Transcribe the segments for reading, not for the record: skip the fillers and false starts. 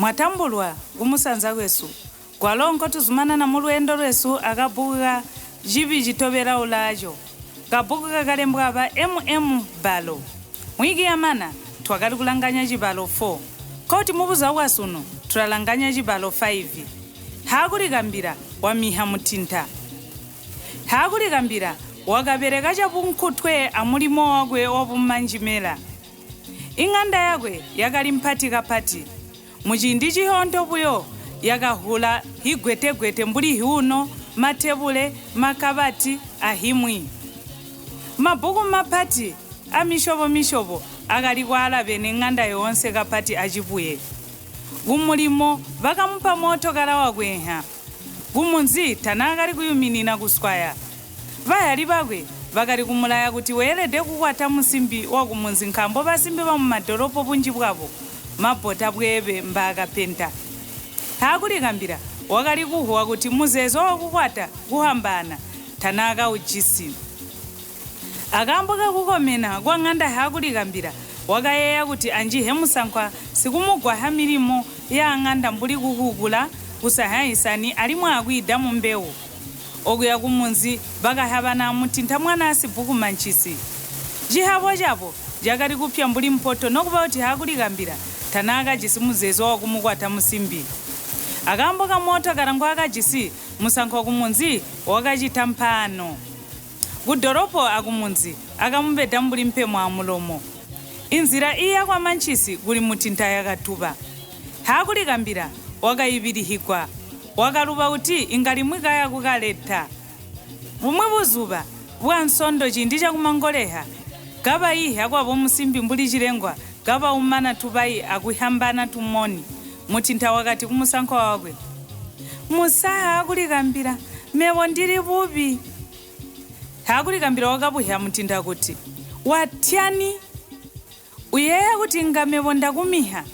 Mwatambulwa kumusanza kwesu, kwalo nkotuzumanana mulweendo lwesu akabbuku ka Cibi Citobela Ulaaco, kabbuku kakalembwa aba MM. Barlow. Mwiki yamana twakali kulanganya cibalo 4, nkokuti mubuzuba bwasunu tulalanganya cibalo 5. Haakulikambila wamiha mutinta. Haakulikambila wakabeleka cabunkutwe amulimo wakwe wabumanjimela. Iŋanda yakwe yakali mpati kapati. Muciindi cihyoonto buyo, yakahwula higwetegwete mbuli hyuuno, matebule, makabati, ahimwi. Mabbuku mapati amisyobo-misyobo akali kwaalabene ŋanda yoonse kapati acibuye. Kumulimo bakamupa mootokala wakweenha. Kumunzi tanaakali kuyuminina kuswaya. Bahyali bakwe bakali kumulaya kuti weelede kukwata musimbi wakumunzi nkaambo basimbi bamumadolopo bunji bwabo mabbota bweebe mbaakapenta. Haakulikambila wakali kuhwuwa kuti muzeezo wakukwata kuhwambaana tanaakaujisi. Akaambo kakukomena kwaŋanda Haakulikambila wakayeeya kuti anjihe musankwa sikumugwahya milimo yaaŋanda mbuli kukukula, kusahya hisani alimwi akwiida mumbewu. Okuya kumunzi bakahyabana a Mutinta mwanaa Sibbuku Mancisi. Cihyabo cabo cakali kupya mbuli mpoto nokuba kuti Haakulikambila tanaakajisi muzeezo wakumukwata musimbi. Akaambo kamootokala ngwaakajisi, musankwa kumunzi wakacita mpaano. Kudolopo akumunzi akamubeda mbuli mpemo amulomo. Inzila iiya kwa Mancisi kuli Mutinta yakatuba. Haakulikambila wakaibilihigwa. Wakaluba kuti inga limwi kaya kukaleta. Bumwi buzuba bwa Nsondo ciindi cakumangoleha, kabaihya kwabo musimbi mbuli cilengwa kabaumana tubayi akuhyambana tumoni, Mutinta wakati kumusankwa wakwe, Musa Haakulikambila, mebo ndili bubi. Haakulikambila wakabuhya Mutinta kuti, Watyani? Uyeeya kuti inga mebo ndakumiha?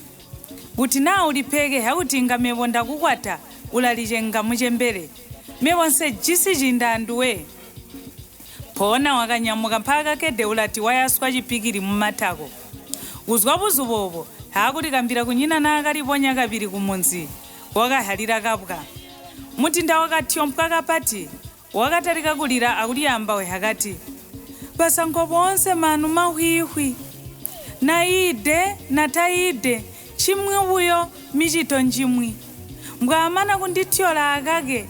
Kuti naa ulipeekehya kuti inga mebo ndakukwata, ulalicenga mucembele. Mebo nsejisi ciindi anduwe. Mpoona wakanyamuka mpaakakkede ulati wayaswa cipikili mumatako. Kuzwa buzuba oobo, Haakulikambila kunyina naakalibonya kabili kumunzi. Wakahyalila kabwa. Mutinta wakatyompwa kapati. Wakatalika kulila akulyaambauhya kati, Basankwa boonse maanu mahwiihwi. Nayiide na tayiide ncimwi buyo micito njimwi. Mbwaamana kundityola akake,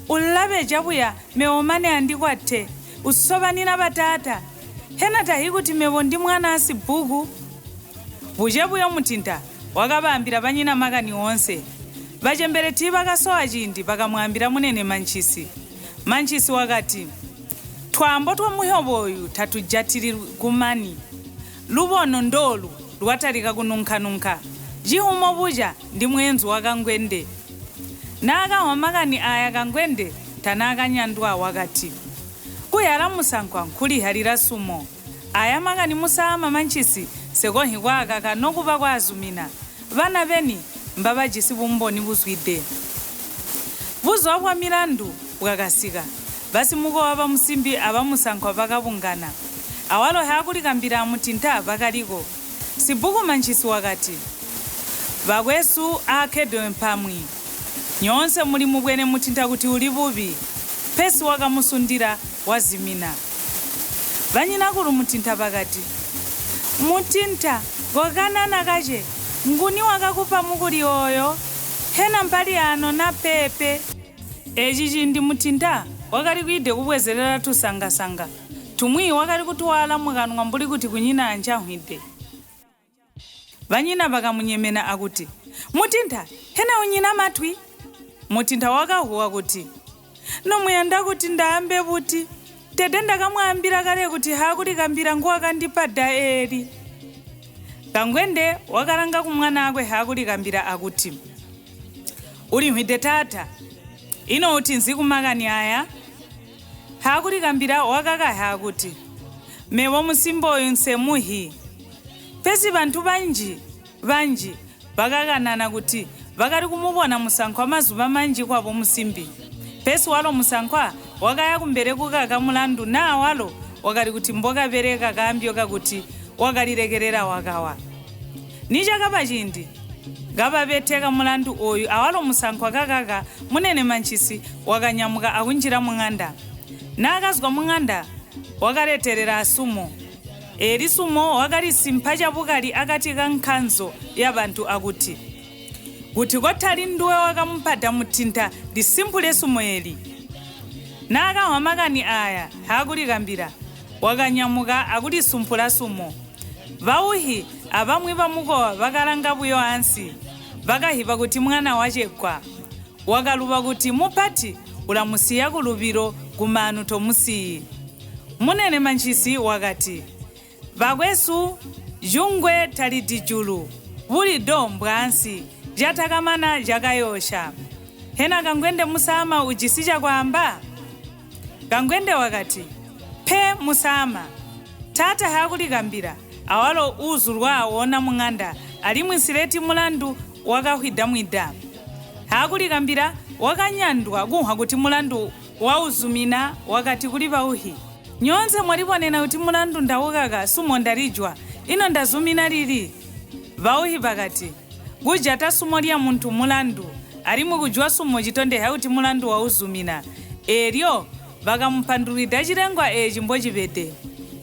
ulabeja buya mebo mane andikwate, usobanina bataata. Hena tahi kuti mebo ndi mwanaa sibbuku? Buce buyo Mutinta wakabaambila banyina makani oonse. Bacembele tiibakasowa ciindi bakamwaambila munene Mancisi. Mancisi wakati, Twaambo twamuhyobo ooyu tatujatili kumani. Lubono ndoolu lwatalika kununka-nunka. Cihumo buca ndi mweenzu wa Kangwende. Naakanhwa makani aaya Kangwende tanaakanyandwa wakati, Kuhyala musankwa nkulihyalila sumo. Aya makani musaama mancisi nsekonhyi kwaakaka nokuba kwaazumina. Bana beni mbabajisi bumboni buzwide. Buzuba bwamilandu bwakasika. Basimukowa bamusimbi abamusankwa bakabungana. Awalo Haakulikambila a Mutinta bakaliko. Sibbuku Mancisi wakati, Bakwesu aakkedwe mpamwi. Nyoonse mulimubwene Mutinta kuti uli bubi. Pesi wakamusundila wazimina. Banyinakulu Mutinta bakati, Mutinta, kokanana kace, nguni wakakupa mukuli ooyo? Hena mpali aano na peepe? Eeci ciindi Mutinta wakali kwiide kubwezelela tusanga-sanga tumwi wakali kutuwaala mukanwa mbuli kuti kunyina ancanhwide. Banyina bakamunyemena akuti, Mutinta, hena unyina matwi? Mutinta wakahwuwa kuti, Nomuyanda kuti ndaambe buti? Tede ndakamwaambila kale kuti Haakulikambila nguwakandipa da eeli. Kangwende wakalanga kumwanaakwe Haakulikambila akuti, Ulinhwide taata. Ino uti nzi kumakani aya? Haakulikambila wakakahya akuti, Mebo musimbi oyu nsemuhi. Pesi bantu banji banji bakakanana kuti bakali kumubona musankwa mazuba manji kwabo musimbi. Pesi walo musankwa wakaya kumbele kukaka mulandu naa walo wakali kuti mbokabeleka kaambyo kakuti wakalilekelela wakawa. Nicakaba ciindi. Kababeteka mulandu ooyu awalo musankwa kakaka munene Mancisi wakanyamuka akunjila muŋanda. Naakazwa muŋanda wakaletelela asumo. Eeli sumo wakalisimpa cabukali akati kankanzo yabantu akuti, Kuti kotali nduwe wakamupada mutinta lisimpule sumo eeli. Naakamvwa makani aaya Haakulikambila wakanyamuka akulisumpula sumo. Bauhi abamwi bamukowa bakalanga buyo ansi, bakahiba kuti mwana wacegwa. Wakaluba kuti mupati ulamusiya kulubilo kumaanu tomusiyi. Munene Mancisi wakati, Bakwesu, jungwe talidi julu, bulido mbwaansi, catakamana cakayoosya. Hena Kangwende Musaama ujisi cakwaamba? Kangwende wakati, Pe, Musaama. Taata Haakulikambila, awalo uuzulwa woona muŋanda, alimwi nsileti mulandu wakahwida mwida. Haakulikambila wakanyandwa kumvwa kuti mulandu wauzumina, wakati kuli bauhi, Nyoonse mwalibonena kuti mulandu ndaukaka, sumo ndalijwa, ino ndazumina lili? Bauhi bakati, Kujata sumo lyamuntu mulandu, alimwi kujwa sumo citondezya kuti mulandu wauzumina. Eelyo bakamupandulwida cilengwa eeci mbocibede.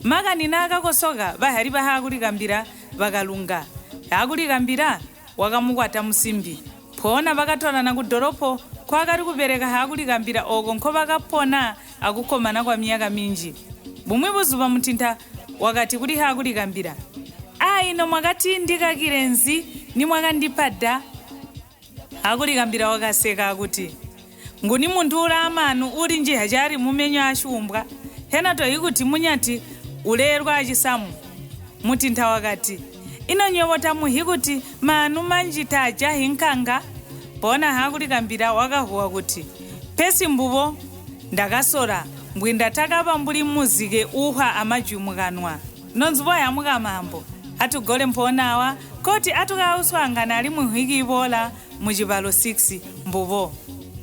Makani naakakosoka, bazyali ba Haakulikambila bakalunga. Haakulikambila wakamukwata musimbi. Mpoona bakatolana kudolopo nkwaakali kubeleka Haakulikambila ooko nkobakapona akukkomana kwamyaka minji. Bumwi buzuba Mutinta wakati kuli Haakulikambila, Aino mwakati ndikakile nzi nimwakandipa da? Haakulikambila wakaseka akuti, Nguni muntu uulaamaanu uulinjihya caali mumenyo aasyuumbwa? Hena tohi kuti munyati uleelwa acisamu? Mutinta wakati, Ino nywebo tamuhi kuti maanu manji taajahi nkanga? Mpoona Haakulikambila wakahuwa kuti, Pesi mbubo, ndakasola, mbwindatakaba mbuli muzike uuhwa amajwi mukanwa. Nonzubo yamuka maambo, atugole mpoona awa, koti atukauswaangane alimwi nhwiki iboola mucibalo 6. Mbubo.